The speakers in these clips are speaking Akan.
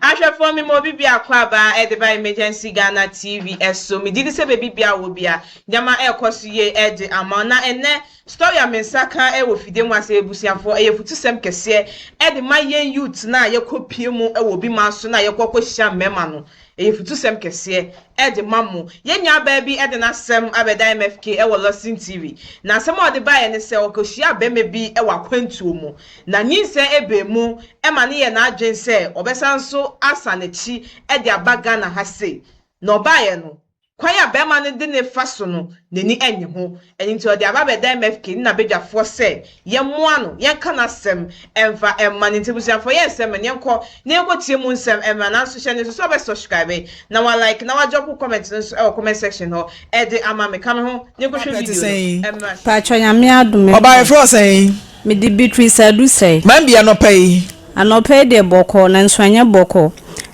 Ahwɛfoɔ, me ma obi bi akɔ aba ɛde ba Emergency Ghana TV ɛso. Me di sɛ baabi bia wɔ bia nneɛma ɛrekɔ so yie ɛde ama. Na ɛnɛ story a me nsa ka ɛwɔ fidie mu ase, ebusuafoɔ, ɛyɛ futusɛm kɛseɛ ɛde ma yɛn youth na yɛkɔ pie mu ɛwɔ obi ma so na yɛkɔ kɔ hyia mmarima no. Ɛyɛ futusɛm kɛseɛ ɛde ma mo. Yɛn nua baa bi ɛde n'asɛm abɛda MFK ɛwɔ Lawson TV, na asɛm a ɔde baeɛ ne sɛ ɔkɔhyia bɛrima bi ɛwɔ akwantuo mu na nyinsɛn ebe mu ɛma ne yɛ n'adwen sɛ ɔbɛsan so asa n'akyi ɛde aba Ghana ha sei. Na ɔbaeɛ no, kwan a bɛrima no de ne fa so no, n'ani ɛnye ho. Ɛno nti ɔde aba bɛda MFK ne n'abadwafoɔ sɛ yɛmmoa no, yɛnka n'asɛm ɛmfa ɛmma ne. Nti busuafoɔ, yɛn nsɛm no, yɛnkɔ na yɛnkɔ mu nsɛm ɛmma. Nanso hyɛ ne nso sɛ ɔbɛ subscribe na wa like na wa drop comment no nso ɛwɔ comment section hɔ ɛde ama me. Ka me ho na yɛnkɔhwɛ video no ɛmma. Patro, Nyame adom. Ɔbaa, yɛfrɛ wo sɛn? Mede Beatrice Adusɛe. Man bi, anɔpa yi? Anɔpa yi deɛ bɔkɔ, nanso ɛnyɛ bɔkɔ.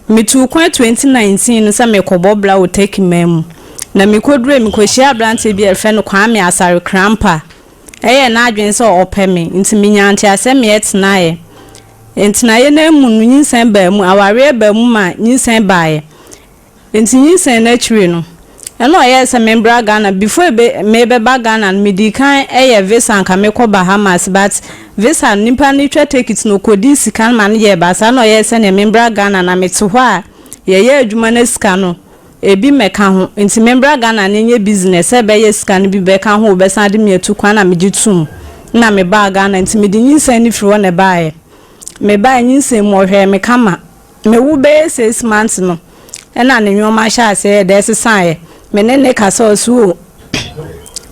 Metuu kwan 2019 no sɛ mekɔbɔ bra wɔ Turkey man mu, na mekɔduree, mekɔhyia aberanteɛ bi a yɛfrɛ no Kwame Asare Krampa. Ɛyɛ n'adwene sɛ ɔpɛ me, nti menya nteaseɛ meɛ tenaeɛ. Ntenaeɛ no mu no, nyinsɛn baa mu, awareɛ baa mu ma nyinsɛn baeɛ. Nti nyinsɛn no akyiri no, ɛna ɔyɛɛ sɛ membra Ghana. Before ebe mebɛba Ghana no, medi kan ɛyɛ visa nka mekɔ Bahamas, but visa no, nipa no twa ticket no, okɔdi sika no ma no yɛ baasa. Na ɔyɛɛ sɛ nea membra Ghana na mete hɔ a yɛyɛ adwuma no, sika no ebi mmɛka ho, nti membra Ghana na nyɛ business sɛ ɛbɛyɛ sika no bi bɛka ho, wɔbɛsan de me atu kwan. Na megye tom na mebaa Ghana. Nti mede nyinsɛn no firi hɔ na ɛbaeɛ. Mebaeɛ, nyinsɛn mu, ɔhwɛɛ me kama. Mewu bɛyɛ 6 months no, ɛna ne nneɛma hyɛ aseɛ yɛ dɛ ɛsesaeɛ. Me ne ne kasa, ɔso o,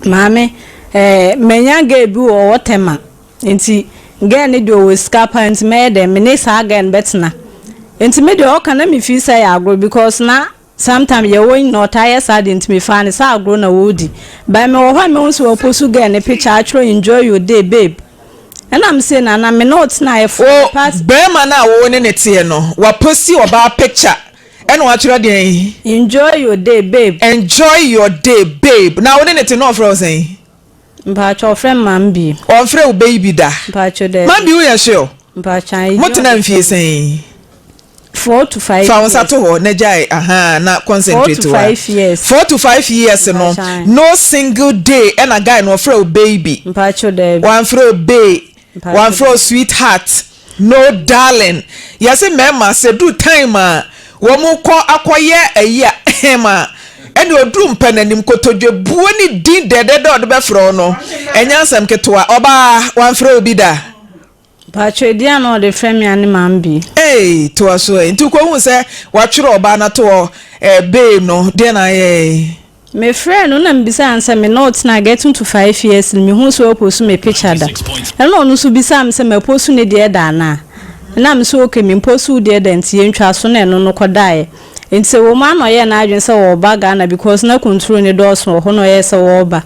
maame, manya girl bi wɔ ɔwɔ Tɛma, nti girl ne deɛ ɔwɔ sika pa, nti mɛyɛ dɛ me ne saa girl no bɛtena. Nti me deɛ, ɔka na me fi sɛ yɛ agorɔ, because na sometimes yɛwɔ nyina ɔtaa yɛ saa de, nti mefa ne sɛ agorɔ na wɔredi. But mewɔ hɔ a, mehu sɛ wɔpost girl ne picture, atwerɛ "Enjoy your day, babe." Ɛna me sɛ nana me ne ɔtena yɛ for wo the past bɛrima no a wo ne ne teɛ no, wapost ɔbaa picture ɛna watwerɛ deɛn? "Enjoy your day, babe." "Enjoy your day, babe." Na wo ne ne te na ɔfrɛ wo sɛn? Mpakyɛ, ɔfrɛ me maame bi. Ɔmfrɛ wo baby da? Mpakyɛ, dɛ. Man bi, woyɛ sure? Mpakyɛ, ayi. Motena mfie sɛn? 4 to 5. Fa wo nsa to hɔ na gyae aha na concentrate. 4 to 5 years. 4 to 5 years no, Mpakyɛ. no single day ɛna guy no ɔfrɛ wo baby? Mpakyɛ, dɛ. Wamfrɛ wo babe? Mpakyɛ. Wamfrɛ wo sweetheart, no darling? Yɛsɛ mmarima sɛ du time a wɔn kɔ akɔyɛ ayi a ɛhɛm a, ɛne oduru mpɛ n'anim kotodwe buo ne din dɛdɛdɛ ɔde bɛfrɛ wo no, ɛnyɛ asɛm ketewa. Ɔbaa, wamfrɛ wo bi da? Mpakyɛ, edi a na ɔde frɛ me a ne maame bi. Ee, toa so ɛ. Nti wokɔhu sɛ watwerɛ ɔbaa no ato hɔ babe no, deɛ na ayɛ? Mefrɛ no na mbisa no sɛ me ne ɔtena getting to 5 years no, mehu sɛ ɔpost me picture da. Ɛna ɔno nso bisa me sɛ mapost ne deɛ da anaa. Ɛna me sɛ okay, mempost wo deɛ da, nti yɛntwa so. Na ɛno no kɔdaeɛ. Nti sɛ wɔ mu a, na ɔyɛɛ n'adwene sɛ wɔreba Ghana, because na control ne dɔɔso wɔ hɔ. Na ɔyɛɛ sɛ wɔreba,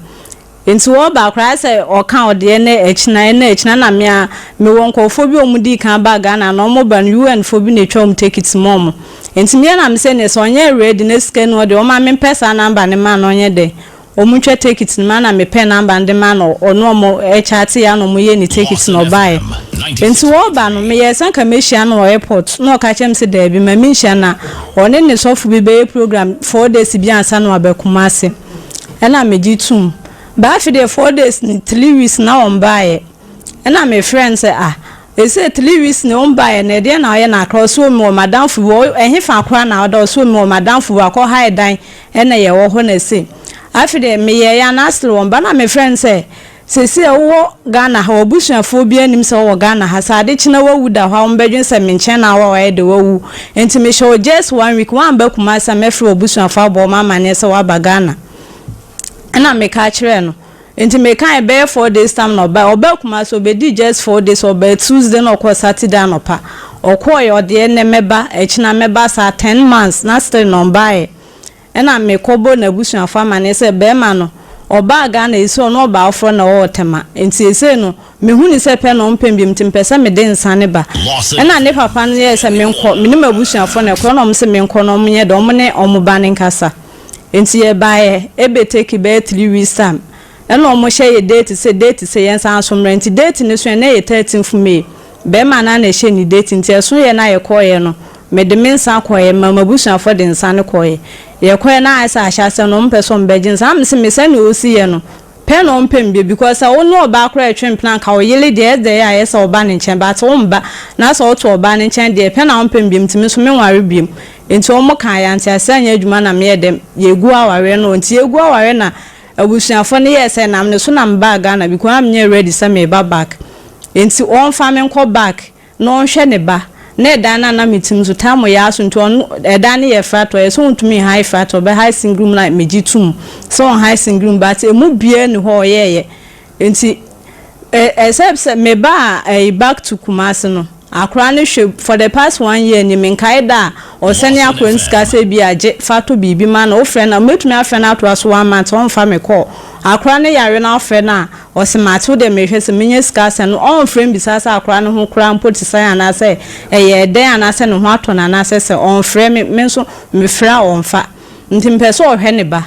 nti wɔreba koraa sɛ ɔka ɔdeɛ ne akyina ɛna akyina. Na mea mewɔ nkurɔfoɔ bi a wɔn di kan ba Ghana na wɔn ba no, UN foɔ bi na etwa wɔn ticket ma wɔn. Nti mmea na me sɛ ne sɛ ɔnyɛ ready na sika no, ɔde ɔma me mpɛ saa number ne ma na ɔnyɛ dɛ wɔn ntwa ticket no ma. Na mepɛ number no de ma no, ɔno ɔmo ɛkyate ya na ɔmo yɛ ne ticket na ɔbaeɛ. Nti wɔreba no, meyɛ sɛ nka mehyia no wɔ airport, na ɔka kyerɛ me sɛ daabi, ma menhyia na ɔne ne sɔfo bi bɛyɛ program 4 days bi ansa na waba Kumase. Ɛna megye tum baafi deɛ, 4 days ne 3 weeks na wɔn baeɛ. Ɛna mefrɛ no sɛ, ah, ɛsɛ 3 weeks ne wɔn baeɛ na ɛdeɛ na ɔyɛ na akora. Ɔso mi wɔ madamfo bi wɔ ɛhe fa akora na ɔda. Ɔso mi wɔ madamfo bi akɔ ha ɛdan ɛna yɛwɔ hɔ. Na ɛsɛ afi deɛ meyɛ ya na asere wɔn ba. Na mefrɛ no sɛ sɛsi a wowɔ Ghana ha, w'abusuafoɔ bi anim sɛ wowɔ Ghana ha, sɛ ade kyena wawu da hɔ a, wɔbɛdwen sɛ me nkyɛn na awɔ a wɔayɛ de wawu. Nti mehyɛ wo just one week, woamba Kumase a, mɛfrɛ w'abusuafoɔ abɔ wɔn amanneɛ sɛ woaba Ghana. Ɛna meka kyerɛɛ no. Nti meka ɛbɛyɛ 4 days time na ɔba Kumase. Ɔbɛdi just 4 days. Ɔba Tuesday na ɔkɔɔ Saturday anɔpa. Ɔkɔɔyɛ, ɔdeɛ nnɛ mɛba, akyina mɛba, saa 10 months na still na ɔmbaeɛ. Ɛna mekɔbɔ n'abusuafo amanneɛ sɛ bɛrima no ɔbaa Ghana esi, ɔno ɔbaa foforɔ na ɔwɔ Tɛma. Nti ese no mehu ne sɛ pɛ na ɔmpɛ biom, nti mpɛ sɛ mede nsa ne ba. Ɛna ne papa no yɛ sɛ menkɔ, me ne m'abusuafo na ɛkorɔ, na ɔmo sɛ menkɔ na ɔmo nyɛ dɛ ɔmo ne ɔmo ba ne nkasa. Nti yɛbaeɛ, ebe take bɛyɛ 3 weeks time, ɛna ɔmo hyɛ yɛ date sɛ date sɛ yɛnsan so mmerɛ. Nti date no so yɛ na yɛ 13th May. Bɛrima no na ɛhyɛ ne date, nti ɛso yɛ na yɛkɔɔyɛ no. Mede me nsa kɔeɛ, maa m'abusuafoɔ de nsa no kɔeɛ. Yɛkɔeɛ na ayɛ sɛ ahyɛaseɛ no wɔmpɛ sɛ wɔbɛgye nsa. Na mese me sɛdeɛ ɔsi yɛ no, pɛ na ɔmpɛ me bio because sɛ wo ne ɔbaa koraa retwe mpena anka wo yere deɛ ɛdɛ a ɛyɛ sɛ woba ne nkyɛn but womba na sɛ woto ɔbaa no nkyɛn deɛ pɛ na wompɛ me bio nti me nso menware bio. Nti wɔn kaa yɛante aseɛ anyɛ adwuma na meyɛ dɛm yɛgu awareɛ no nti yɛgu awareɛ na abusuafoɔ no yɛɛ sɛ nam ne so na mebaa Ghana because na menyɛ ready sɛ mereba back nti wɔmfa me nkɔ back na ɔnhwɛ ne ba, na ɛdan no a na mete mu nso taa mo yɛ aso nti ɔno ɛdan no yɛ frat ɔyɛ sɛ ɔntumi nhae frat ɔbɛhae single room na megye tom sɛ ɔnhae single room but ɛmu biara nni hɔ a ɔyɛɛyɛ nti except sɛ mebaa ɛyi back to Kumasi no akora no hwɛ for the past one year ni menkae da a ɔsɛne akora no sika sɛ bi a gye fa tɔ biribi ma no wofrɛ no a mɛtumi afrɛ no atoa so one month ɔmfa me call akora no yare na wofrɛ no a Ɔse mate wo deɛ merehwɛ sɛ menya sika asɛn no ɔnfrɛ mbisa sɛ akora no ho koraa mpo te sɛn anaasɛ ɛyɛɛ dɛn anaasɛ ne ho atɔ no anaasɛ sɛ ɔnfrɛ me me nso mefrɛ a ɔnfa nti mepɛ sɛ ɔhwɛ ne ba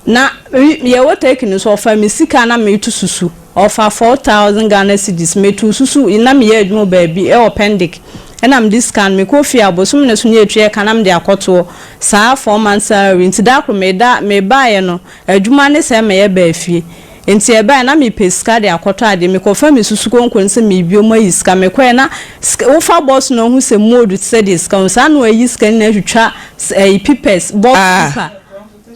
na yɛwɔ Turkey no nso ɔfa me sika na meto susu ɔfa 4000 Ghana cedis meto susu na meyɛ adwuma wɔ baabi ɛwɔ Pendic ɛna mede sika no mekɔ fie a bosome no so ne yɛtua ɛka na mede akɔtoɔ saa 4 months salary nti da koro meda mebaeɛ no adwuma ne sɛ mɛyɛ baa fie Nti ɛbaeɛ na mepɛ sika de akɔtɔ adeɛ, mekɔfa me susu konko no sɛ merebue mu ayi sika, mekɔeɛ na sika, wofa box no a wohu sɛ mu odu te sɛ deɛ sika wɔ mu, saa na wayi sika no nyinaa atwitwa ɛyi pipɛs, box paper,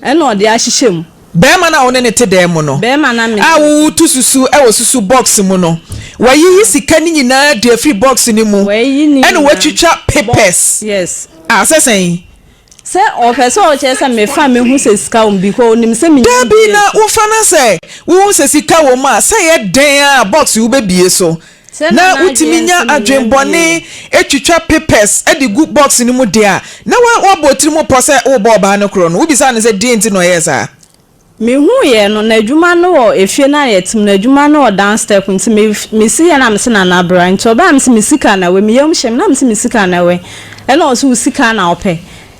ɛna ɔde ahyehyɛ mu. Barima no a wo ne no te dan mu no, Barima no a me ne a no te. woretu susu wɔ susu box mu no, wayiyi sika no nyinaa de afiri box no mu, Wayiyi ne ɛna nyinaa. watwitwa Box, papers. yes. Ah, sɛ sɛn? Sɛ ɔpɛ sɛ ɔkyerɛ sɛ mefa mehu sɛ sika wɔ mu because onim sɛ menim Dabi na deɛ. wofa no sɛ wohu sɛ sika wɔ mu a, sɛ ɛyɛ dɛn ara box yi wobɛbue so. Sɛ na Na wotumi n'adwene nya sɛ menya adwenbɔne bie. twitwa papers de gu box no mu deɛ a, na woabɔ tiri mu pɔ sɛ worebɔ ɔbaa no korɔ no. Wobisaa no sɛ deɛn nti na ɔyɛɛ saa? Mehuiɛ no, na adwuma no wɔ efie no a yɛte mu no, adwuma no wɔ down step nti me mesiiɛ na mese Nana bra nti ɔbaeɛ a mese me sika na wei, me yam hyee me na mese me sika na wei ɛna ɔse wo sika na wopɛ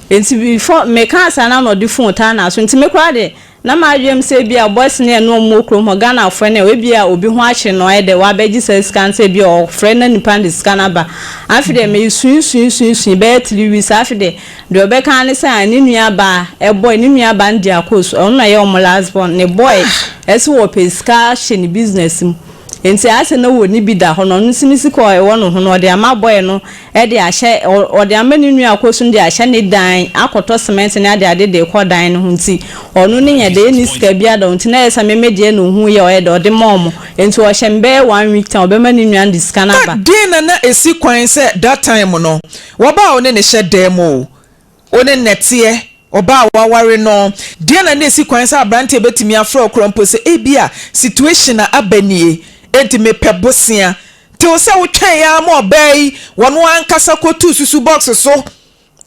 nti before mekaa saa na na ɔde phone taa n'aso nti me koraa deɛ na m'adwene mu sɛ ebia boys no yɛ ne wɔn wɔ kurom hɔ Ghanafoɔ no ebia obi ho akyere no ayɛ dɛ wabɛgye saa sika no sɛ ebia ɔfrɛ na nipa no de sika no aba afei deɛ mesui sui sui sui bɛyɛ 3 weeks afei deɛ Deɛ ɔbɛka ara ne sɛ ah ne nua baa boy ne nua baa no di akos ɔno na ɔyɛ wɔn last born ne boy ɛse wɔpɛ sika ahyɛ ne business mu nti asɛ na wɔni bi da hɔ no ɔno nso ne sika a ɛwɔ ne ho no ɔde ama boy no de ahyɛ ɔde ama ne nua akos no de ahyɛ ne dan akɔtɔ cement ne ade ade de kɔ dan no ho nti ɔno ne nyɛ dɛ ɛnni sika biara da hɔ nti na ɛyɛ sɛ meme deɛ na ɔhu yɛ ɔyɛ dɛ ɔde ma wɔn nti ɔhyɛ me bɛyɛ one week time ɔbɛma ne nua no de sika no Na aba. deɛn na na ɛsi kwan sɛ that time no Wɔba a wo ne no hyɛ dan mu o, wo ne no teɛ, ɔbaa a woaware no, deɛn na na ɛsi kwan sɛ aberanteɛ bɛtumi afrɛ wo koraa mpo sɛ ebia situation a aba nie, enti mepɛ bosea. Till sɛ wotwɛn ara ma ɔbaa yi wɔno ankasa kɔtuu susu box so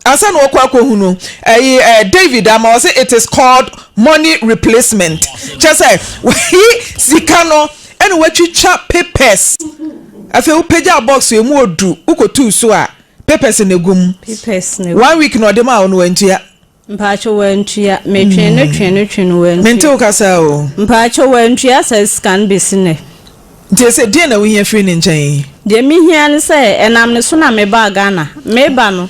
ansa na wɔkɔ akɔhunu ɛyi eh, David ama ɔse it is called money replacement. Kyerɛ sɛ wayi sika no ɛna watwitwa papers. Afei wopagyaa box emu odu wokɔtuu so a papers na egu mu. Papers na egu. One week na ɔde maa wo no wantua. Mpakyɛw wantua. Metwee no twee no twee no wantua. Mente wo kasa o. Mpakyɛw wantua saa sika no besi nnɛ. Nti ese deɛn na wohia firi ne nkyɛn? Deɛ mehia ne sɛ ɛnam ne so na mebaa Ghana. Meba no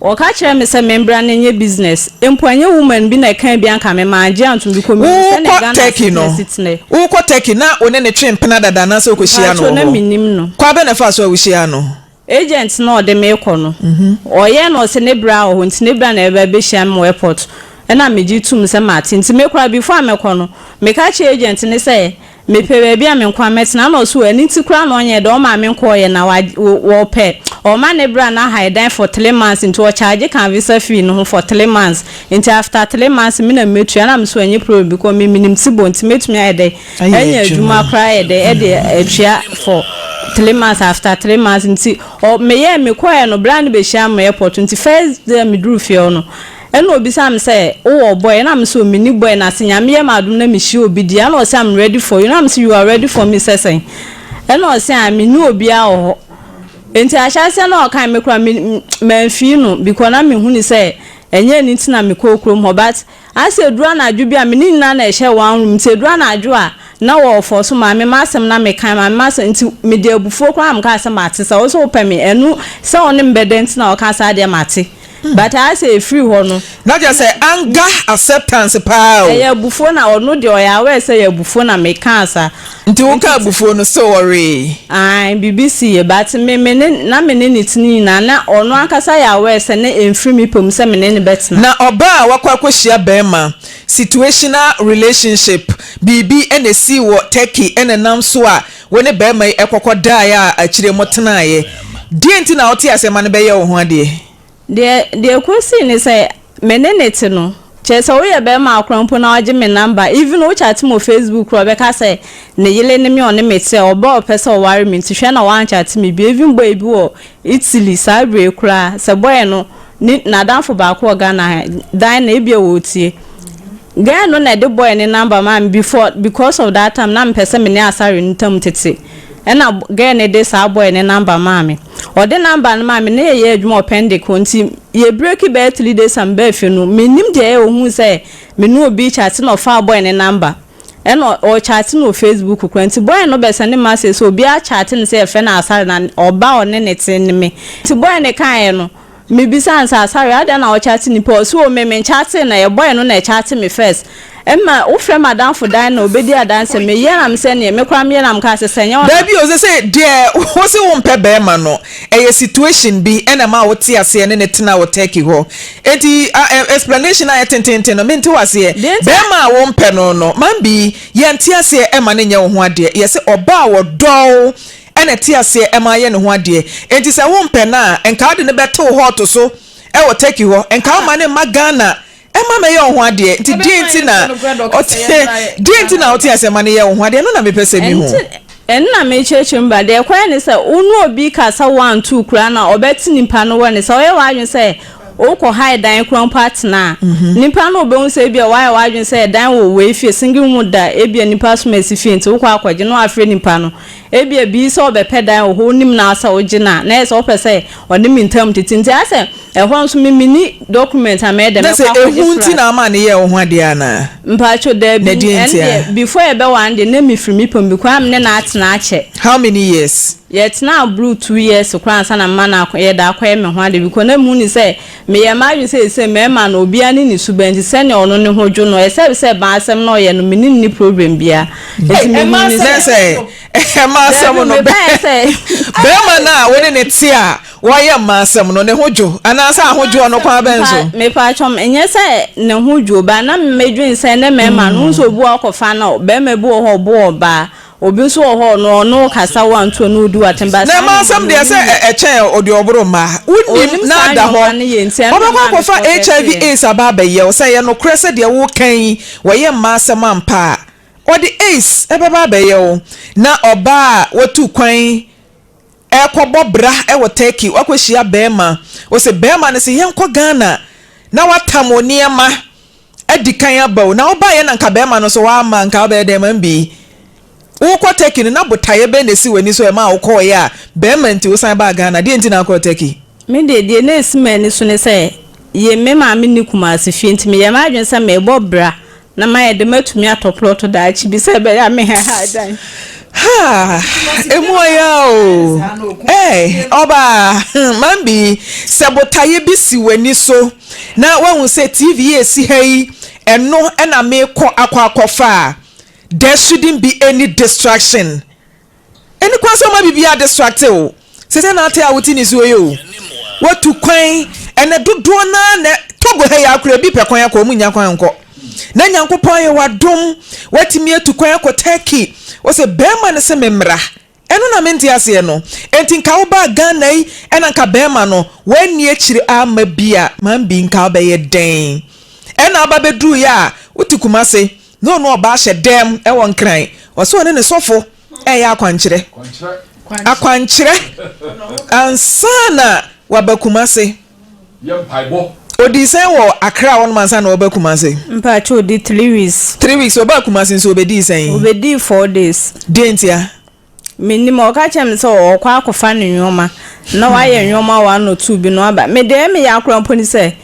Wɔka kyerɛɛ me sɛ membra na nyɛ business. Mpo ɛnyɛ woman bi na ɛkaa bi anka me mangye antom because menim sɛnea Wokɔ Ghana Turkey no, asetena si tenɛ. wokɔ Turkey na wo ne no twe mpena dada anaasɛ wokɔhyia no Mpakyɛw wɔ na hɔ? mennim no. Kwan bɛn na ɛfaa so a wohyiaa no? Agent no a ɔde me rekɔ no, ɔyɛɛ no ɔse ne bra wɔ hɔ nti ne bra na ɛbɛba abɛhyia me wɔ airport. Ɛna megye toom sɛ mate. Nti me koraa before a mɛkɔ no, meka kyerɛɛ agent no sɛ Mepɛ baabi a me nkoa mɛtena. Ɛna ɔse o ɛno nti koraa na ɔnyɛɛ dɛ ɔmaa me nkɔɔyɛ na wɔpɛ ɔma ne bra no ahae dan for three months nti ɔcharge ka visa fee no ho for three months nti after three months me na mɛtua ɛna mese ɛnyɛ problem because me menim tibɔ nti mɛtumi ayɛ dɛ anya adwuma koraa ayɛ dɛ ɛde atua for 3 months after 3 months nti ɔ meyɛɛ mekɔɔɛ no bra no bɛhyia me airport nti first day a meduru fie hɔ no Ɛna obisaa me sɛ, wowɔ boy? Ɛna me se, oh menni boy na se Nyame yɛ me adom na mehyia obi deɛ a, ɛna ɔse I'm ready for you, ɛna me se you are ready for me sɛ sɛn? Ɛna ɔse ah menni obiara wɔ hɔ. Nti ahyɛaseɛ no a ɔkae me koraa me manfii no because na mehu no sɛ ɛnyɛ ɛno nti na mekɔɔ kurom hɔ but asɛ ɛduru anadwo bi a me ne nyinaa na ɛhyɛ one room nti ɛduru anadwo a. na wɔfɔ so maame m'asɛm na mekan maame m'asɛm nti mede abufuo koraa na mekaa sɛ mate sɛ wo sɛ wopɛ me ɛno sɛ wo ne me bɛda nti na wɔka saa deɛ mate but ayɛ sɛ ɛfiri hɔ no. Na kyerɛ sɛ anger acceptance paa o. Ɛyɛ abufuo na ɔno deɛ ɔyɛ aware sɛ ɛyɛ abufuo na mekaa saa. Nti wokaa abufuo no sɛ ɔwee? Ae biribi siiɛ but me me ne na me ne no te no nyinaa na ɔno ankasa yɛ aware sɛ na ɛmfiri me pɛ mu sɛ me ne no bɛtena. Na ɔbaa a wakɔ akɔhyia barima, situational relationship, biribi na ɛsii wɔ Turkey na ɛnam so a wo ne barima yi kɔkɔ daeɛ a akyire motenaeɛ. Deɛn nti na wote aseɛ ma no bɛyɛ wo ho adeɛ? Deɛ deɛ ɛkɔsii ne sɛ, me ne no te no, kyerɛ sɛ woyɛ bɛrima koraa mpo na wagye me number, even wo chat me wɔ Facebook koraa ɔbɛka sɛ ne yere ne me a ɔne me te, ɔba a ɔpɛ sɛ ɔware me nti hwɛ na wanchate me bio, even boy bi wɔ Italy saa berɛ yi koraa, sɛ boy no ne n'adamfo baako wɔ Ghana ha, dan no ebia ɔretie. Girl no na ɛde boy no number maa me before because of that time na mepɛ sɛ me ne Asare no ntam tete ɛna girl no de saa boy no number maa me. Ɔde number no maa me na yɛyɛ adwuma wɔ Pendic hɔ nti yɛ breaki bɛyɛ 3 days a mebaa fie no mennim deɛ ɛyɛ ohuu sɛ me ne obi chat na ɔfaa boy no number ɛna ɔchat no wɔ Facebook koraa nti boy no bɛ sɛnde message sɛ obi achat no sɛ yɛfrɛ no Asare na ɔba a ɔne ne te ne me nti boy no kaeɛ no Mebisaa no sɛ, Asare, adɛn na wokyate nnipa? Ɔse, Oh, me menkyaatee no, ɛyɛ boy no na ɛkyaate me first. Ɛma wofrɛ m'adamfo dan na ɔbɛdi adanse. Meyɛ na mesɛ neɛ, me koraa meyɛ na mekaa sɛ, sɛ ɛnyɛ wo na. Daabi o, sese deɛ wose wompɛ bɛɛma no, ɛyɛ situation bi ɛna ɛma wote aseɛ ne no tena wɔ Turkey hɔ. Enti explanation a ayɛ tententen no, mente wo aseɛ. Deɛ nti a. Bɛɛma a wompɛ no no, Mambi, yɛnte aseɛ ɛma no nyɛ wo ho adeɛ. Yɛse ɔbaa a ɔdɔ wo ɛna ɛte aseɛ ɛma ayɛ ne ho adeɛ enti sɛ wo mpɛ no a nka wode no bɛto wo hot so ɛwɔ Turkey hɔ nka woma no mma Ghana ɛma mɛyɛ wo ho adeɛ nti deɛ nti na ɔte deɛ nti na ɔte aseɛ ma no yɛ wo ho adeɛ ɛno na mepɛ sɛ mehu. Ɛno na mekyerɛkyerɛ mu ba deɛ ɛkɔyɛ ne sɛ wo ne obi kasa one two koraa na ɔbɛte nipa no wɔ ne sɛ ɔyɛ w'adwene sɛ wokɔ hae dan koraa mpo atena a nipa no ɔbɛhu sɛ ebia wayɛ w'adwene sɛ ɛdan wɔ wei fie single room da ebia nipa som asi fie nti wokɔ akɔgye na wafrɛ nipa no Ebia bi sɛ ɔbɛpɛ dan wɔ hɔ, wonim no ara sɛ wogye no a, na ɛyɛ sɛ wopɛ sɛ ɔne me ntam tete nti ayɛ sɛ ɛhɔ nso me menni document a mɛyɛ dɛ Na mɛkɔ sɛ akɔgye ehu nti flat. na ama no yɛɛ wo ho adeɛ anaa? Mpakyɛw Na daabi, deɛn ɛno nti a? deɛ before yɛbɛware no deɛ na mefiri me pɛ mu because na me ne no atena akyɛ. How many years? Yɛtenaa boro 2 years koraa ansa na mema no akɔ yɛde akɔyɛ me ho ade because na mehu no sɛ meyɛ m'adwene sɛ seesei mmarima no obiara ne ne suban nti sɛnea ɔno ne ho dwo no ɛsɛ sɛ m'asɛm na ɔyɛ no me ne no nni problem biara nti mehu no Na sɛ sɛ mmaa Daabi asɛm no mebaeɛ sɛ bɛrima no a wo ne ne te a wɔyɛ mmaa asɛm no ne ho dwo anaasɛ ahodwoɔ no kwan bɛn so? Mepatwɔ nyɛ sɛ ne ho dwo ba na medwene sɛ ne mmarima no wohu sɛ obi wɔ hɔ akɔfa no bɛrima bi wɔ hɔ ɔbo ɔbaa obi nso wɔ hɔ ɔno ɔno kasa wanto no odi w'atɛm ba Na saa mmaa nneɛma asɛm no deɛ onim sɛ yɛ. ɛkyɛn ɔde ɔboro mmaa wonim Onim na saa ada hɔ nneɛma no yɛ nti ɛno na ɔbɛkɔ maa akɔfa mekɔ HIV kɛseɛ. AIDS aba abɛyɛ wo sɛ ɛyɛ nokorɛ sɛ deɛ woreka yi wɔyɛ mmaa asɛm ampa a ɔde AIDS ɛbɛba abɛyɛ wo na ɔbaa a watu kwan ɛrekɔbɔ bra wɔ Turkey wakɔhyia bɛrima ɔsɛ bɛrima no sɛ yɛnkɔ Ghana na watam wo nneɛma adi kan aba o na wobaeɛ na nka bɛrima no so wamma nka wobɛyɛ dɛn ma mbi wokɔ Turkey no na botaeɛ bɛn na ɛsi w'ani so ɛma wokɔɔeɛ a bɛrima nti wosan baa Ghana deɛ nti na wokɔɔ Turkey? Me deɛ, deɛ na ɛsi m'ani so ne sɛ, ye me maame nni Kumasi fie nti meyɛɛ m'adwene sɛ merebɔ bra na mayɛ dɛ matumi atɔ plɔto daakye bi sɛ ɛbɛyɛ a mehaha dan. Haa, emu ɔya o. Ɛɛ, ɔbaa, hmm, Mambi, sɛ botaeɛ bi si w'ani so na woahu sɛ TV a ɛsi ha yi, ɛno na merekɔ akɔ akɔfa a, there shouldn't be any distraction. Ɛni kwan sɛ ɔma biribiara distract wo. Sɛ na ate a wote nisuo yi o. Watu kwan, ɛnɛ dodoɔ no ara na Togo ha yi akora ebi pɛ kwan akɔ, wɔn nnya kwan nkɔ. Na Nyankopɔn ayɛ w'adom, watumi atu kwan akɔ Turkey. Wose bɛrima no se memmra. Ɛno na mente aseɛ no. Enti nka wobaa Ghana yi ɛna nka bɛrima no wanni akyire amma bi a, man bi nka wobɛyɛ dɛn? Ɛna aba bɛduruiɛ a, wote Kumase, na ɔno ɔbaa hyɛ dɛm ɛwɔ Nkran. Ɔse ɔne ne sɔfo ɛyɛ akwankyerɛ. Akwankyerɛ ansa na waba Kumase. Odii sɛn wɔ Accra hɔnom ansa na ɔba Kumase? Mpakyɛ odi 3 weeks. 3 weeks ɔbaa Kumase nso obedii sɛn? Obedii 4 days. Deɛ ntia? Menim, ɔka kyerɛ me sɛ ɔkɔ akɔfa ne nneɛma na wayɛ nneɛma one or two bi na waba. Me deɛ meyɛ akora mpo ne sɛ.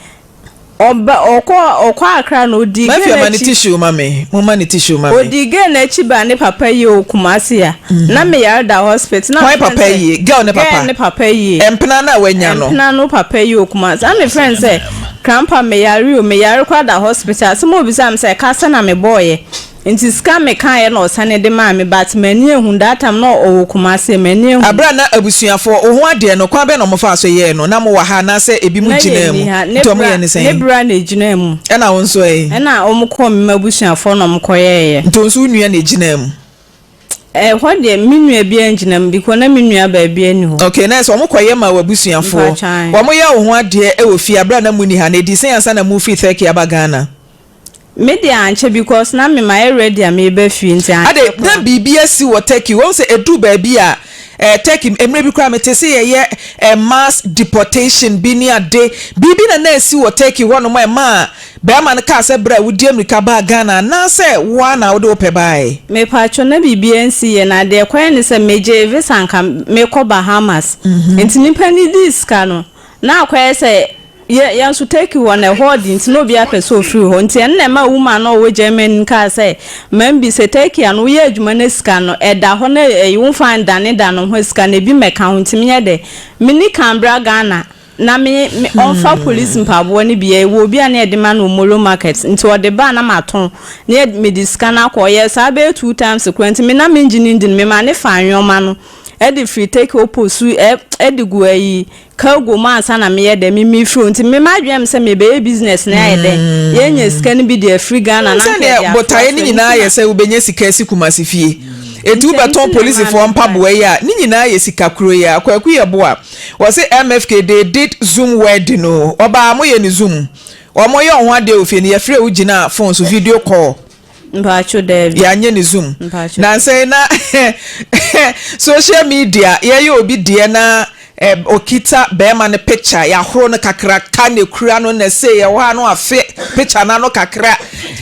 Ɔba ɔkɔ ɔkɔ Accra na ɔdii girl Mafia no ma ne akyi. tissue ma me. Momma ne tissue ma me. Ɔdii girl no akyi baa ne papa yie wɔ Kumasi a. Na me yare da hospital na Hwan me frɛ no papa sɛ yie? Girl no girl papa? no papa yie. Mpena no a wanya no? Mpena no papa yie wɔ Kumasi. Na me frɛ no sɛ Grandpa me yare o, me yare koraa da hospital. Asɛm a ɔbisaa me sɛ ɛka sɛn na me bɔɔyɛ. Nti sika me kaeɛ na ɔsane de maa me but m'ani anhu that time na ɔwɔ Kumasi m'ani anhu. Aberɛ a na abusuafoɔ, wo ho adeɛ no, kwan bɛn na wɔfaa so yɛɛ no? Na mowɔ ha anaasɛ ebinom Na gyinaa yɛnni mu? ha, ne Nti wɔyɛɛ bra no ne sɛn? bra na ɛgyinaa mu. Ɛna wo nso ɛ? Ɛna wɔn kɔɔ me m'abusuafoɔ na wɔn kɔyɛeɛ. Nti wo nso wo nua na ɛgyinaa mu? Ɛhɔ deɛ me nua biara ngyina mu because na me nua baa biara nni hɔ. Okay, na ɛsɛ wɔn kɔyɛ maa w'abusuafoɔ. Mpakyɛ ae. Wɔn yɛɛ wo ho adeɛ wɔ fie aberɛ a na monni ha no, ɛdii sɛn ansa na morefiri Turkey aba Ghana? Me deɛ ankyɛ because na me mayɛ ready a mereba fie nti ankyɛ Ade, na koraa. biribi asi wɔ Turkey. Woahu sɛ ɛduru baabi a, eh, Turkey, mmerɛ bi koraa mete sɛ yɛyɛ eh, mass deportation bi ne ade. Biribi na na asi wɔ Turkey hɔnom a ɛmaa barima no kaa sɛ berɛ a wodi ammirika baa Ghana anaasɛ wo ara na wode wo pɛ baeɛ? Mepaatwɔ na biribiara nsi yɛ na deɛ ɛkɔyɛ ne sɛ megyee visa nka mekɔ Bahamas nti nipa no dii sika no na akɔyɛ sɛ Yɛ yɛn nso Turkey hɔ no ɛhɔ ɔden nti na obiara pɛ sɛ ɔfiri hɔ nti ɛno na ɛma woman no a ɔwɔ Germany no kaa sɛ Mambi sɛ Turkey a no woyɛ adwuma na sika no ɛda hɔ na ɛyi womfa ndanedane wo ho sika no ebi mmɛka ho nti menyɛ dɛ meni kan bra Ghana na me me ɔmfa police mpaboa no bi ɛwɔ obi a na yɛde ma no wɔ Molo market nti ɔde ba a na matɔn na yɛ mede sika no akɔ ɔyɛɛ saa bɛyɛ 2 times koraa nti me na mengye no ndi no mema ne faa nnoɔma no ɛde firi Turkey ɔposu ɛ ɛde gu ayi Cargo mu ansa na meyɛ dɛn me mefiri hɔ nti me m'adwene yɛ me sɛ mebɛyɛ business na ayɛ dɛn yɛnya sika no bi de afiri Ghana na anka yɛde Sɛdeɛ afoa botaeɛ so no ɛno nyinaa nti yɛ na sɛ wobɛnya sika asi Kumasi fie. Enti nti ɛno wobɛtɔn nti na ɛmaa polisifoɔ me mpaboa baeɛ. yi a, ne nyinaa yɛ sika koro yi ara. Kwaku Yeboah, wɔse MFK they did zoom wedding o. Ɔbaa moyɛ no zoom. Wɔyɛ wo ho adeɛ wɔ fie no, yɛfrɛ wo gyina phone so video call. Mpacho daabi. Yɛanyɛ ne zoom. Mpacho. Nansa yi na social media yɛyɛ obi deɛ na eh, okita bɛrima no picture yɛahoro no kakraka na ekura no na sei ɛwɔ ha no afe picture no ano kakra.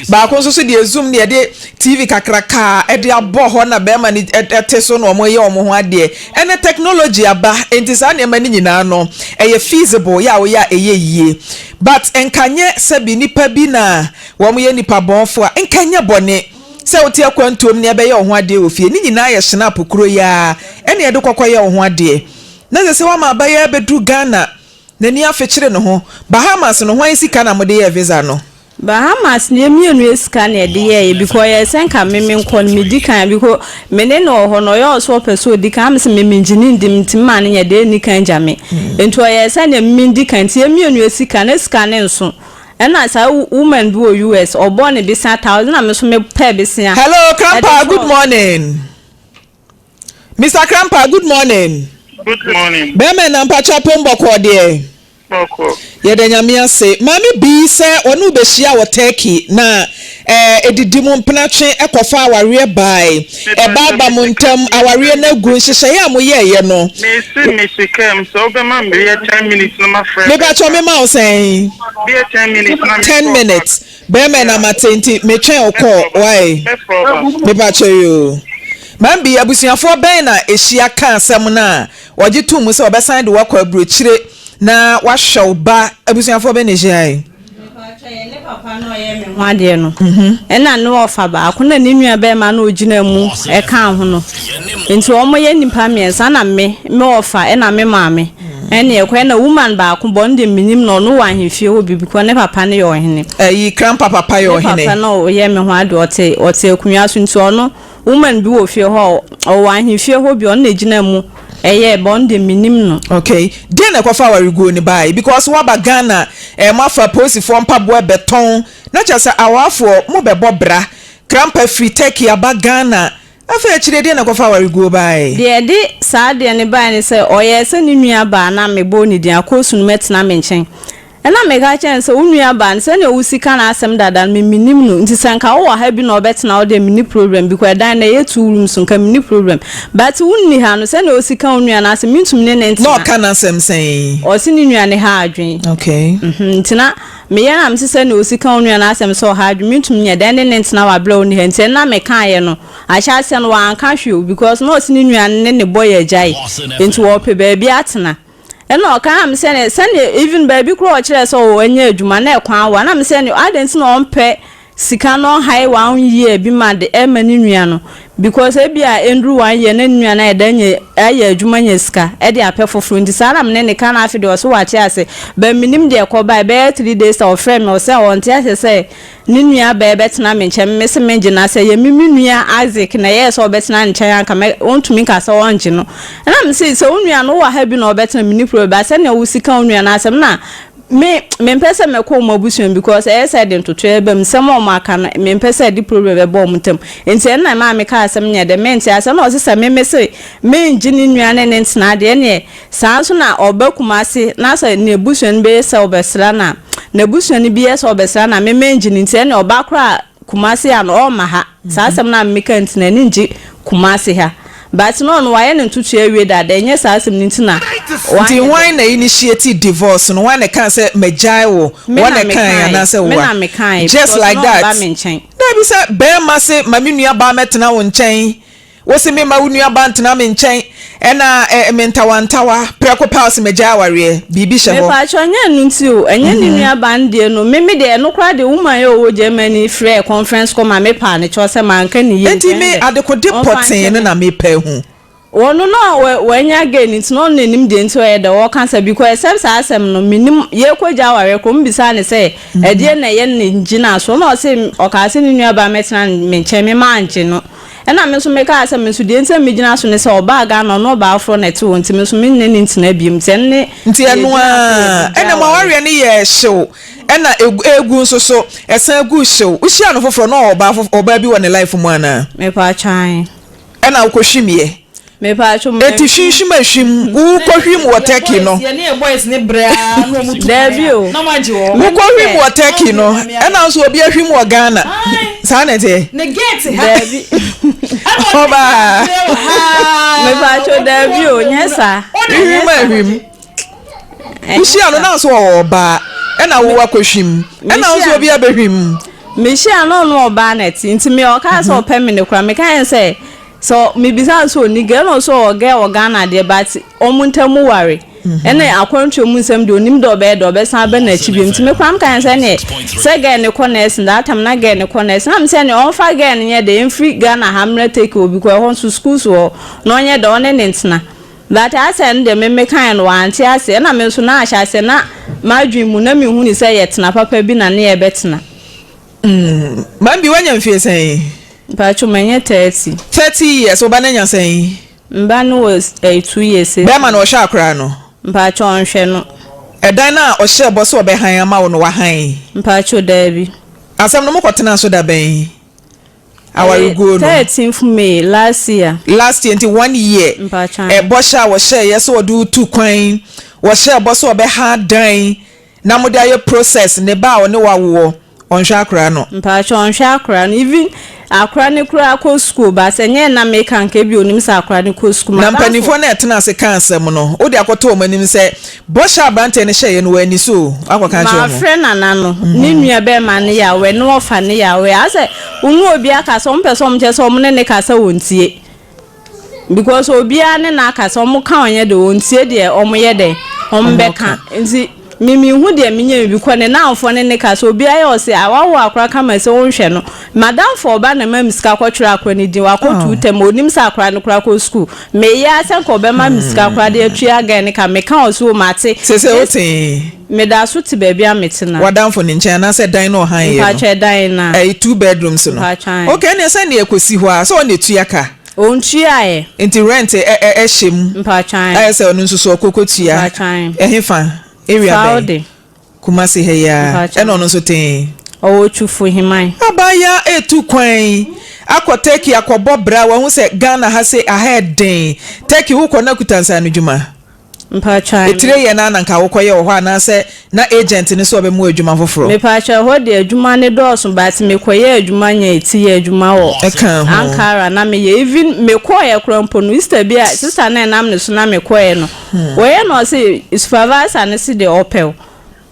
Baako nso so deɛ zoom ne yɛde TV kakraka ɛde abɔ hɔ na bɛrima no ɛte so na wɔn yɛ wɔn ho adeɛ. Ɛnɛ technology aba nti saa nneɛma no nyinaa no ɛyɛ feasible yɛ a woyɛ a ɛyɛ yie. But nka nyɛ sɛbi nipa bi na Wɔyɛ nnipa bɔnfo a, nka ɛnyɛ bɔne sɛ wote akwantuom ne ɛbɛyɛ wo ho adeɛ wɔ fie. Ne nyinaa yɛ Schnapp kuro yi ara ɛne ɛde kɔkɔyɛ wo ho adeɛ. Na ɛsɛ sɛ woama abayewa abɛduru Ghana, n'ani afekyere ne ho. Bahamas no, hwan sika na mode yɛɛ visa no? Bahamas no yɛ mmienu yɛ sika na yɛde yɛɛyɛ because ɔyɛɛ sɛ nka me menkɔ no medi kan because me ne no wɔ hɔ no ɔyɛ ɔsɛ ɔpɛ sɛ ɔdi kan na me sɛ me mengye no ndi nti mema no nyɛ dɛ ɛnni kan gya me nti ɔyɛɛ sɛ nea me mendi kan nti yɛ mmienu yɛ sika na sika no nso Ɛna saa woman bi wɔ US ɔbɔɔ ne besia thousand na me nso me pɛɛ besia. Hello Ɛde Krampa good tɔɔ. morning Mister Krampa good morning. Good morning. Bɛɛma ɛna mpakyɛ apom bɔkɔɔ deɛ. Bɔkɔɔ. Yɛda Nyame ase. Maame Bii sɛ ɔne wo bɛhyia wɔ Turkey na eh, ɛdidi mu mpenatwe kɔfa awareɛ baae. Ɛba aba mo ntam, awareɛ no agu, nhyehyɛeɛ a moyɛeɛ no. Mese me sika mu sɛ wobɛma me bɛyɛ ten minutes na mafrɛ Mepakyɛw mema wo sɛn? Bɛyɛ 10 minutes na 10 mekɔ. minutes. Bɛrima na mate nti metwɛn wo call why? Mɛfrɛ wo ba. Mepakyɛw yoo. Maame Bii, abusuafoɔ bɛn na ɛhyia ka asɛm no a wɔgye too mu sɛ wɔbɛsan de wo akɔ aburokyire na wahwɛ wo ba? Abusuafoɔ bɛn na ɛhyiae? Mepakyɛ yɛ ne papa na ɔyɛ me ho adeɛ no ɛna ne ɔfa baako na ne nua bɛɛma na ɔgyina mu ɛka ho no nti wɔn yɛ nipa mmiɛnsa na me me ɔfa ɛna me maame ɛne ɛkɔ ɛna woman baako bɔ no deɛ menim no ɔno wɔ ahemfie hɔ bi because ne papa no yɛ ɔhene. Ɛyi grandpa papa yɛ ɔhene. Ne papa na ɔyɛ me ho adeɛ ɔte ɔte akonnwa so nti ɔno Woman bi wɔ fie hɔ a ɔwɔ ahemfie hɔ bi ɔno na egyina mu ɛyɛɛ but ɔno deɛ menim no. Okay deɛn na ɛkɔfa awareguo no baeɛ because woaba Ghana eh, moafa apolisifoɔ mpaboa ɛbɛtɔn na kyerɛ sɛ awarefoɔ mobɛbɔ bra Krampa firi Turkey aba Ghana afei akyire deɛn na ɛkɔfa awareguo baeɛ? Deɛ ɛde saa adeɛ no baeɛ ne sɛ ɔyɛɛ sɛ ne nua baa na mebɔɔ ne din Akoosu no mɛtena me nkyɛn Ɛnna meka kyerɛɛ no sɛ, Wo nuabaa no, sɛnea wusi ka n'asɛm dada no, me minnim no, nti sɛ nka wowɔ ha bi na ɔbɛtena hɔ deɛ, minni problem, because ɛdan no ɛyɛ two rooms, nka minni problem. But wunni ha no, sɛnea osi ka wo nua no asɛm, mintumi ne no Na ntena. ɔka n'asɛm sɛn? Ɔse ne nua no ha adwene. Okay. Mhm, nti na meyɛ na mese sɛnea osi ka wo nua no asɛm sɛ ɔha adwene, mintumi nyɛ dɛn ne no ntena wɔ abere a onni ha. Nti ɛno na mekaeɛ no, ahyɛaseɛ no wanka hwee o, because na ɔse ne nua no ne ne boy agyae, nti wɔrepɛ baabi atena. Ɛna ɔka na me sɛ ne sɛdeɛ even baabi koraa ɔkyerɛ sɛ ɔwɔ anya adwuma na ɛkwan wa na me sɛ ne adɛn nti na ɔmpɛ sika no ɔhae one year bi ma de ɛma ne nua no because ebi a ɛnduru one year na ne nua no ayɛ dɛ anya ayɛ adwuma anya sika ɛde apɛ foforɔ nti saa na me ne ne ka na afei deɛ ɔse wate ase but menim deɛ ɛkɔbae bɛyɛ 3 days a ɔfrɛ me ɔsɛ ɔnte ase sɛ ne nua bɛɛ bɛtena me nkyɛn me se mengye na sɛ yɛ me me nua Isaac na ɛyɛɛ sɛ ɔbɛtena ne nkyɛn anka mɛ ɔntumi nka sɛ ɔngye no ɛna me se sɛ wo nua no wɔ ha bi na ɔbɛtena me ni problem ba sɛnea wo sika wo nua no asɛm na me mempɛ sɛ mɛkɔ wɔn abusua because ɛyɛ sɛ ɛde ntotoeɛ ba mu nsɛm a wɔn aka no mempɛ sɛ ɛde problem bɛbɔ wɔn ntam nti ɛno na ɛmaa me kaa asɛm nyɛ dɛ mente asɛm na ɔse sɛ me me se mengye ne nua ne ne ntena adeɛ neɛ Saa nso na ɔba Kumasi na sɛ n'abusua no bɛyɛ sɛ ɔbɛsra no a, n'abusua no bi yɛ sɛ ɔbɛsra no a, me mengye no nti ɛnneɛ ɔba koraa Kumasi a no ɔmma ha. Saa asɛm no a meka nti n'ani ngye Kumasi ha. But na ɔno wayɛ ne ntotoeɛ awie dada, ɛnyɛ saa asɛm no nti na Nti wanyɛ dɛ. hwan na initiate divorce no? Hwan na ɛkaa sɛ magyae wo? Me Wɔn na na ɛkae mekaeɛ. anaasɛ Me woa? na mekaeɛ Just because like na that. ɔmba me nkyɛn. Daabi sɛ bɛɛma se ma me nua baa mɛtena wo nkyɛn. Wose memma wo nua ba ntena me nkyɛn ɛna eh, me ntawantawa prɛko pɛ a wose magyae awareɛ, biribi hyɛ hɔ. Mepakyɛw, ɛnyɛ ɛno nti o, ɛnyɛ ne nua ba no deɛ no, me me deɛ ɛno koraa deɛ woman yi a ɔwɔ Germany frɛɛ conference call ma me paa no kyɛw sɛ manka ne yie nti Enti me ɛno deɛ adekode ɔmfa pɔtee nkyɛ no me. na mepɛ ahu. Ɔno na wanya gay no nti na ɔno na nim deɛ nti ɔyɛ dɛ ɔka sa because except saa asɛm no menim yɛkɔ gya awareɛ korɔ ɔmo bisaa no sɛ ɛdeɛ na ɛyɛ ne ngyinasoɔ na ɔse ɔkaa sɛ ne nua baa mɛtena me nkyɛn me mangye no ɛna me nso mekaa sɛ me nso deɛ nti a megyina so ne sɛ ɔbaa Ghana ɔne ɔbaa foforɔ na ɛte hɔ nti me nso me ne no ntena biom nti ɛno ne Nti deɛ ɛno ɛgyina so yɛ ara de gya ɛna mo awareɛ. awareɛ no yɛɛ hyew ɛna egu nso so ɛsan guu hyew. Wohyiaa no foforɔ na ɔwɔ ɔbaa fof ɔbaa bi wɔ ne life mu anaa? Mepatwa ae. Ɛna wokɔhwimyɛ. Mepatwo Eti manhwim. hwinhwim a hwim wokɔhwim wɔ Turkey no. Daabi o. Wokɔhwim wɔ Turkey no ɛna nso obi ahwim wɔ Ghana. Saa na ɛteɛ. Daabi. Ɔbaa. Mepatwo daabi o nyɛ saa. Hwinhwim a hwim. Wohyia no na nso ɔwɔ ɔbaa ɛna wo akɔhwim ɛna nso obi abɛhwim. Mehyia no ɔno ɔbaa na ɛte nti me ɔkaa sɛ ɔpɛ me no koraa meka yɛn sɛ sɛ mebisa no sɛ ɔni girl na ɔsɛ ɔwɔ girl wɔ Ghana deɛ but ɔmo ntam ware ɛna akwantuo mu nsɛm deɛ onim deɛ ɔbɛyɛ deɛ ɔbɛsan aba n'akyi biom nti me koraa meka yɛn sɛ neɛ sɛ girl ne kɔ nursing that time na girl ne kɔ nursing na me sɛ neɛ ɔmfa girl no nyɛ dɛ ɛmfiri Ghana ha mmra Turkey obi kɔ ɛhɔ nso schools wɔ hɔ na ɔnyɛ dɛ ɔne ne ntena But asɛ no deɛ me mekaeɛ no wante aseɛ ɛna me nso na ahyɛ aseɛ na m'adwene mu na mehu no sɛ yɛ tena papa bi na ne yɛbɛtena. Mm, Mambi wanya mfie sɛn? Mpacho manya 30. 30 years, wo ba no anya sɛn? Mba no wɔ ɛyɛ 2 years seesei. Bɛɛma no ɔhwɛ akora no? Mpacho ɔnhwɛ no. Ɛdan no a ɔhyɛɛ bɔ sɛ ɔbɛhan ama wo no wahan? Mpacho daabi. Asɛm no mokɔtenaa so da bɛn? Awareguo no. 13th May last year. Last year nti one year. Mpacho. Ɛbɔhyɛ a wɔhyɛeɛ sɛ wɔde wo tu kwan, wɔhyɛɛ bɔ sɛ wɔbɛha dan na mode ayɛ process ne ba a ɔne wo awoɔ ɔnhwɛ akora no. Mpacho ɔnhwɛ akora no even akora no koraa kɔ school but ɛnyɛ na meka nka ebi onim sɛ akora no kɔ school. Na mpanimfoɔ no a ɛtena ase ka asɛm no wode akɔto wɔn anim sɛ bɔhyɛ a aberanteɛ no hyɛeɛ no wanni so o woakɔka akyerɛ wɔn. Mafrɛ nana no ne nua bɛɛma no yɛ aware ne wɔfa no yɛ aware asɛ wo ne obi akasa wɔn pɛ sɛ wɔn kyerɛ sɛ wɔn ne ne kasa wɔn tie because obiara ne no akasa wɔn ka ɔnyɛ de wɔn tie deɛ wɔn yɛ dɛ wɔn bɛka nti me me hu deɛ menyɛ bi kɔ ne namfoɔ ne ne kasa obiara yɛ ɔsɛ awawo akora kama sɛ wɔnhwɛ no madamfo ɔba na ma mi sika kɔtwerɛ akora ne din wakɔ tu tɛm onim sɛ akora no kora kɔ school meyɛ asɛ nka ɔbɛma mi sika kora de atua gɛn ne ka meka ɔso o mate Sese wote meda so te baabi a mete na w'adamfo ne nkyɛn anaasɛ dan no ɔhan yɛ no mpakyɛ dan na ɛyɛ two bedrooms no Mpakyɛ. Okay ɛnneɛ sɛ neɛ ɛkɔsi hɔ a sɛ ɔne tua ka ɔntuaeɛ nti rent ɛ ɛ ɛhyɛ mu mpakyɛ ayɛ sɛ ɔno nso so ɔkɔkɔ tua Mpakyɛ. ɛhe fa area bɛn Saudi Kumasi ha yi ara Mpakyɛ. ɛna ɔno nso tee ɔwɔ Twifo Himan abaayewa etu kwan akɔ Turkey akɔbɔ bra wahu sɛ Ghana ha se aha ɛden Turkey wokɔ na kuta nsa no dwuma mpakyɛ etire yɛ na ananka wokɔyɛ wɔ hɔ anaasɛ na agent ne so ɔbɛmu adwuma foforɔ mepakyɛ hɔ de adwuma ne dɔɔso but mekɔyɛ adwuma nya eti yɛ adwuma wɔ Ɛka ho. Ankara na meyɛ even mekɔɔyɛ koraa mpo no Easter bi a sister na ɛnam ne so na mekɔɔyɛ no wɔyɛ no ɔse supervisor ne se deɛ ɔpɛ wo.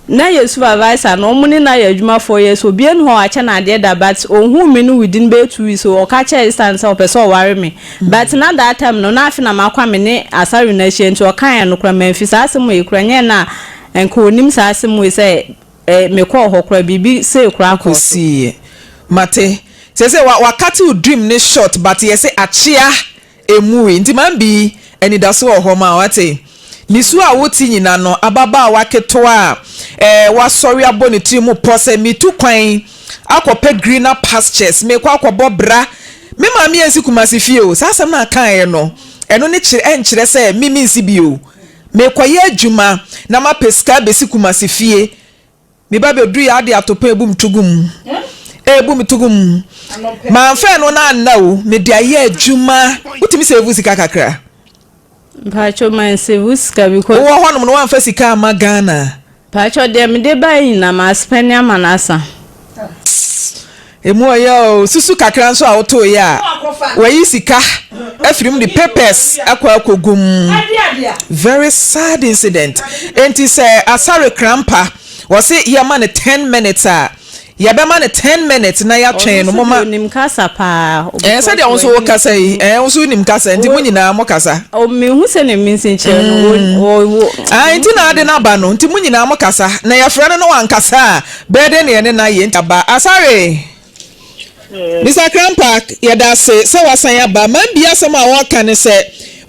Na yɛ supervisor no ɔmo ne no ayɛ adwuma 4 years, obiara nni hɔ a wakyɛ no adeɛ da, but ohuu me no within bɛyɛ 2 weeks ɔka kyerɛɛ sister no sɛ ɔpɛ sɛ ɔware me, but na that time no na afe na makɔ a me ne Asare no ahyia, nti ɔkaeɛ no koraa mamfi saa asɛm wei koraa nyɛ na nka onim saa asɛm wei sɛ eh, mekɔɔ hɔ koraa biribi sei koraa kɔɔ so. Kɔsiiɛ. Mate. Seesei wa wakate wo dream no short, but yɛse akyea Emui nti mambi anidaso wɔ hɔ ma wo wate. Nisuo a wote nyina no ababaawa ketewa a eh wasɔre abɔ ne tiri mu pɔ sɛ metu kwan akɔpɛ greener pastures mekɔ akɔbɔ bra me maame ansi Kumasi fie o saa asɛm no a kaeɛ no ɛno ne kyerɛ ɛnkyerɛ sɛ me mensi bi o mekɔyɛ adwuma na mapɛ sika abɛsi Kumasi fie. Me ba bɛdurui a ade atopɔn ebu me to gu mu ebu me to gu mu Mamfa ɛno no anna o mede ayɛ adwuma. Wotumi save sika kakra? Mpakyɛw, man save sika because. Wowɔ hɔnom no woamfa sika amma Ghana? Mpakyɛw, deɛ mede baeɛ nyinaa ma spend ama no asa. Emu ɔyɛ o, susu kakra nso a wotooeɛ a, wayi sika afiri mu de papers akɔ akɔgu mu. Very sad incident. Enti sɛ Asare Krampa wɔse yɛma no 10 minutes a, yɛbɛma no 10 minutes na yɛatwɛn Ɔno no nso deɛ moma. onim kasa paa. Ɛɛ sɛdeɛ wo nso wokasa yi, ɛɛ wo nso wonim kasa nti mo nyinaa mo kasa. Mehu sɛ ne mensi nkyerɛ no wo Ah, nti na ade no aba no, nti mo nyinaa mo kasa. Na yɛfrɛ no na wankasa a, bɛyɛ dɛn na yɛne no ayɛ? Nti aba. Asare! Mr. Krampa, yɛda ase sɛ wasan aba. Mambi asɛm a wɔreka ne sɛ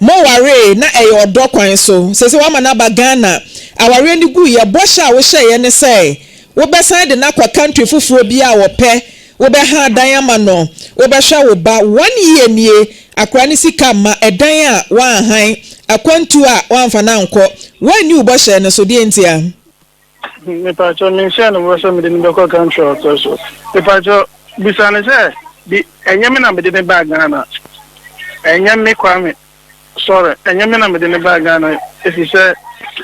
mowaree na ɛyɛ ɔdɔ kwan so. Sɛ wama no aba Ghana, awareɛ no gu yɛ bɔhyɛ a wohyɛeɛ ne sɛ wobɛsan de no akɔ country foforɔ bi a wɔpɛ, wobɛha dan ama no, wobɛhwɛ wo ba. One year nie, akora ne sika ma ɛdan a woanhan, akwantu a woamfa no ankɔ. Woanni wo bɔhyɛ no so, deɛ ntia? Mepakyɛ, menhyɛ no bɔ sɛ mede no bɛkɔ country a ɔtɔ so. Mepakyɛ, bisa no sɛ bi ɛnyɛ me na mede ne baa Ghana. Ɛnyɛ me Kwame, sorry, ɛnyɛ me na mede ne baa Ghana ɛfiri sɛ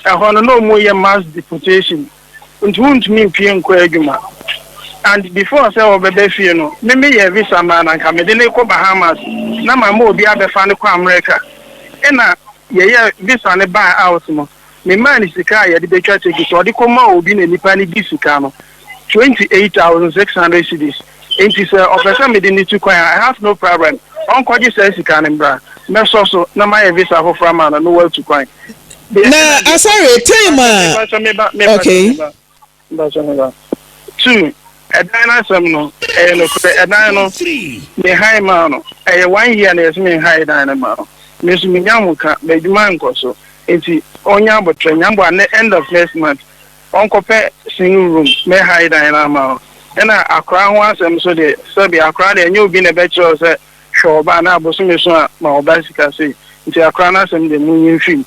ɛhɔ no na ɔmu yɛ mass deportation nti wontumi mpie nkɔ adwuma, and before sɛ ɔbɛbɛ fie no, me meyɛ visa maa na nka mede ne kɔ Bahamas na mama obi abɛfa ne kɔ America, ɛna yɛyɛ visa ne baa out no, memaa ne sika a yɛde bɛtwa ticket, ɔde kɔma obi na nipa no di sika no, 28,600 cedis. Nti sɛ ɔpɛ sɛ mede ne tu kwan a, I have no problem. Ɔnkɔgye saa sika no mbra, mɛsɔ so na mayɛ visa foforɔ ama no na watu kwan. Na Asare, time a okay. Two, ɛdan no asɛm no ɛyɛ nokorɛ. Ɛdan no mehan maa no, ɛyɛ one year na yɛsɛ menhae dan no ma no. Me nso menya ho ka, m'adwuma nkɔ so, nti ɔnya abotire nyambo a ne end of next month ɔnkɔpɛ single room, mɛhae dan no ama no. Ɛna akora ho asɛm so deɛ, sɛbi, akora deɛ, ɛnyɛ obi na ɛbɛkyerɛ wo sɛ hwɛ ɔba na abosome so a ma ɔba sika sei, nti akora no asɛm deɛ munyi mfim.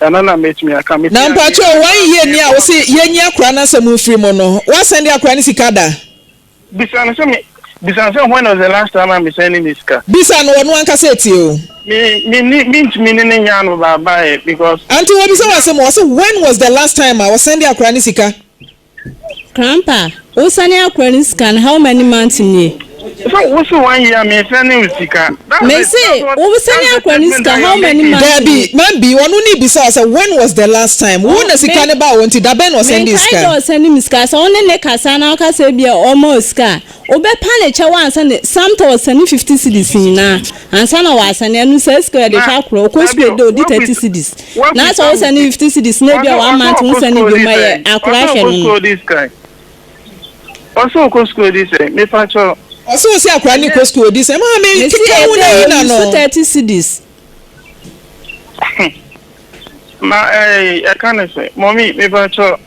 Ɛno na mɛtumi aka mete. Na mpakyɛ, one year ni a wose yɛnyi akora no asɛm mfiri mu no, woasɛnde akora no sika da? Bisa no sɛ me bisa no sɛ when was the last time a me send ne sika? Bisa no, ɔno ankasa etie o. Me me ni me ntumi ne ne nya no baabae because. Ante wɔbisa wɔ asɛm, ɔse when was the last time a wɔsɛnde akora no sika? Krampa, wosane akora no sika no how many months nie? So wosi one year me send ne sika. Me se wosane akora no sika how many months? Dabi, mambi ɔno ne bisa sɛ when was the last time wo na sika ne ba wɔ nti da bɛn na ɔsɛnde sika? Menkae dɛ ɔsɛnde me sika. Sɛ ɔne ne kasa na ɔkasa bi a ɔma o sika a, wobɛpa ne kyɛw ansa ne samta ɔsɛne 50 cedis nyinaa ansa na wasɛne ɛno. Saa sika yɛde hwɛ akora ɔkɔ sukuu de odi 30 cedis na sɛ wosɛne 50 cedis na ebi a one month wosɛne bi ma yɛ akora hwɛ no. Ɔsɛ ɔkɔ sukuu di sɛ mepa kyɛw. Ɔsɛ ɔsi akora ne kɔ sukuu odi sɛ maame keka wo na yi na no. Mesi 30 cedis. Ma ɛɛ ɛka ne sɛ mɔmi, mepa kyɛw,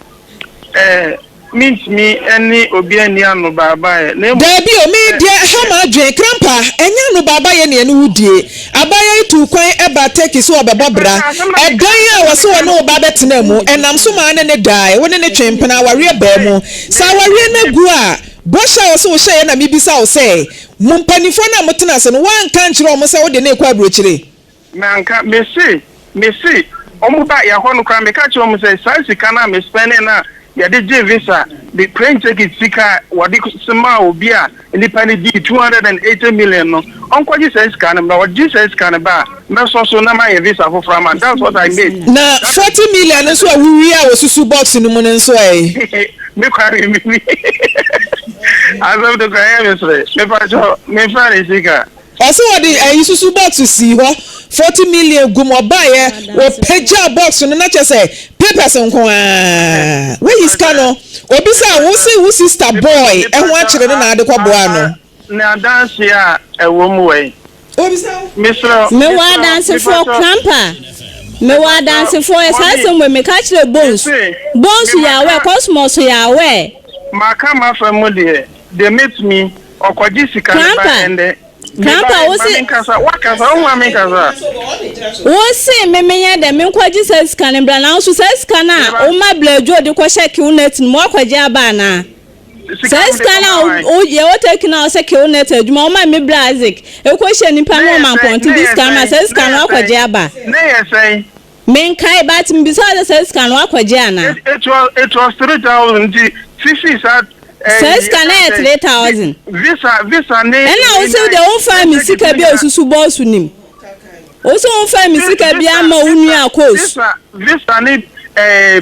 mintumi ɛne obi ani ano baabaeɛ na emu. Daabi o, me deɛ ɛha ma adwene Krampa, ɛnyɛ ano baaba yɛ nea ne wo die. Abaayewa yi tu kwan ɛba Turkey so ɔbɛbɔ bra. Ɛdan a wɔse wɔne wo ba bɛtena mu, ɛnam so maa ne ne dae, wo ne ne twe mpena, awareɛ baa mu. Sɛ awareɛ no agu a, bɔhyɛ a wɔse wohyɛeɛ na mebisa wo sɛ, mo mpanimfoɔ no a motena ase no, woanka ankyerɛ wɔn sɛ wode no rekɔ aburokyire? Manka, mese ɔmo ba yɛ hɔ no koraa meka kyerɛ ɔmo sɛ saa sika no a me spending no a. yɛde gye visa de plane ticket sika a wɔde somaa obi a nnipa no dii 280 million no, ɔnkɔgye saa sika no na ɔgye saa sika no ba a, mɛsɔ so na mayɛ visa foforɔ ama. That's what I made. Na 40 million nso a wowie a wɔsusu box no mu no nso ɛ? Me kwa mi mi asɛm de kora yɛ me sere mepa kyɛ memfa ne sika. Ɔsɛ wɔde ayi susu box si hɔ, 40 million gum. Ɔbaayɛ wɔpagya box no na kyɛ sɛ papers nko aa wɔyi sika no. Obi sɛ wo se wo sister boy ɛho akyerɛ no na ade kɔboa no. Na adanse a ɛwɔ mu wɔ yi. Obi sɛ mesrɛ. Mewɔ adansefoɔ, Krampa, mewɔ adansefoɔ. Saa asɛm wɔ meka kyerɛ Bones. Bones yɛ awɛ, Cosmos yɛ awɛ. Maka mafa mu deɛ mɛtumi ɔkɔgye sika no ba. Krampa. Ɛndɛ Krampa, wo se- Menkasa, wakasa wo ma menkasa. Wo se me menyɛ dɛ menkɔgye saa sika no bra, nanso saa sika no a woma Bladwo de kɔhyɛ Qnet no mu, woakɔgye aba anaa? Saa sika no a yɛwɔ Turkey no a wɔsɛ Qnet adwuma woma me bra Isaac ɛkɔhyɛ nipa no ɔma mpɔnten de sika no ma, saa sika no woakɔgye aba? Ne yɛ sɛn? Menkae, but mbisa wo sɛ saa sika no woakɔgye anaa? It was 3,000 nti fifi saa. Saa sika no yɛ 3,000. Visa ne. Ɛna wo sɛ deɛ womfaa me sika bi a osusu bɔɔso nim, wo sɛ womfaa me sika bi ama wo nua Akos. Visa ne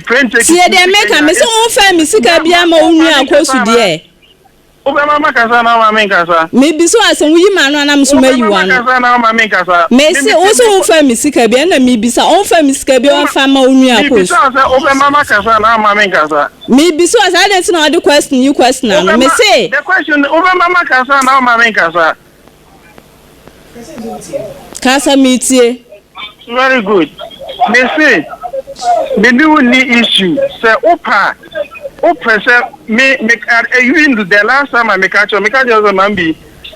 plane ticket. Tie deɛ meka, me sɛ womfaa me sika bi ama wo nua Akos deɛ. Wobɛma makasa na woma menkasa. Mebisa wo asɛm, woyi ma ano anam so mayi wo ano. Wobɛma makasa na woma menkasa. Mese wo sɛ womfaa me sika bi, ɛna mebisa womfaa me sika bi a wɔmfa ma wo nua Akos. Mebisa wo sɛ wobɛma makasa na woma menkasa. Mebisa wo sɛ adɛn nti na wɔde question yi question ano? Mese The question, wobɛma makasa na woma menkasa. Kasa, metie. Very good. Mese me ne wo ni issue sɛ wopa wopɛ sɛ me even the last time a meka kyerɛ sɛ mam bi